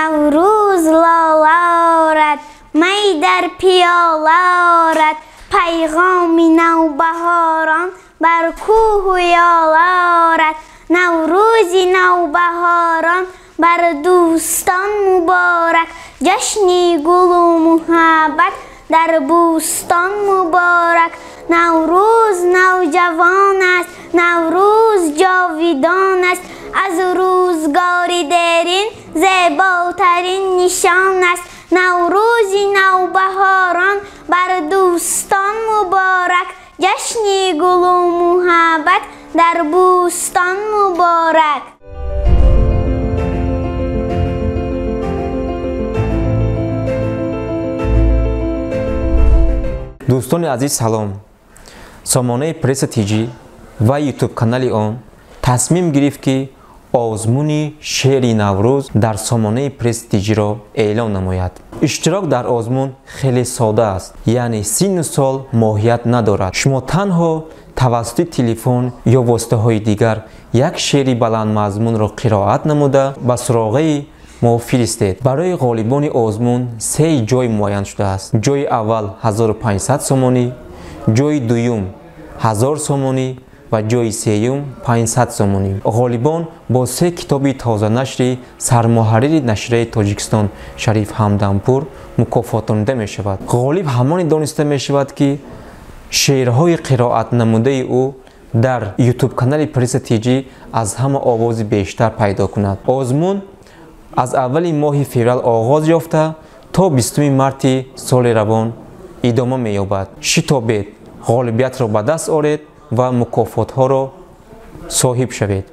Наврӯз лола орад, май дар пиёла орад, пайғоми навбаҳорон бар кӯҳу ёла орад. Наврӯзи навбаҳорон бар дӯстон муборак, ҷашни гулу муҳаббат дар бӯстон муборак. Наврӯз навҷавон аст, Наврӯз ҷовидон аст, аз рӯзгори дерин зеботарин нишон аст. Наврӯзи навбаҳорон бар дӯстон муборак, ҷашни гулу муҳаббат дар бӯстон муборак. Дӯстони азиз, салом. Сомонаи Пресса ТЖ ва ютуб канали он тасмим гирифт, ки озмуни шеъри Наврӯз дар сомонаи Пресса ТЖ-ро эълон намояд. Иштирок дар озмун хеле сода аст, яъне синну сол моҳият надорад. Шумо танҳо тавассути телефон ё воситаҳои дигар як шеъри баландмазмунро қироат намуда ба суроғаи мо фиристед. Барои ғолибони озмун се ҷой муайян шудааст. Ҷои аввал 1500 сомонӣ, ҷои дуюм 1000 сомонӣ ва ҷои сеюм 500 сомонӣ. Ғолибон бо се китоби тозанашри сармуҳаррири нашрияи Тоҷикистон Шариф Ҳамдампур мукофотонида мешавад. Ғолиб ҳамоне дониста мешавад, ки шеърҳои қироатнамудаи ӯ дар ютуб-канали Пресса ТЖ аз ҳама овози бештар пайдо кунад. Озмун аз аввали моҳи феврал оғоз ёфта то 20 марти соли равон идома меёбад. Шитобед, ғолибиятро ба даст оред ва мукофотҳоро соҳиб шавед.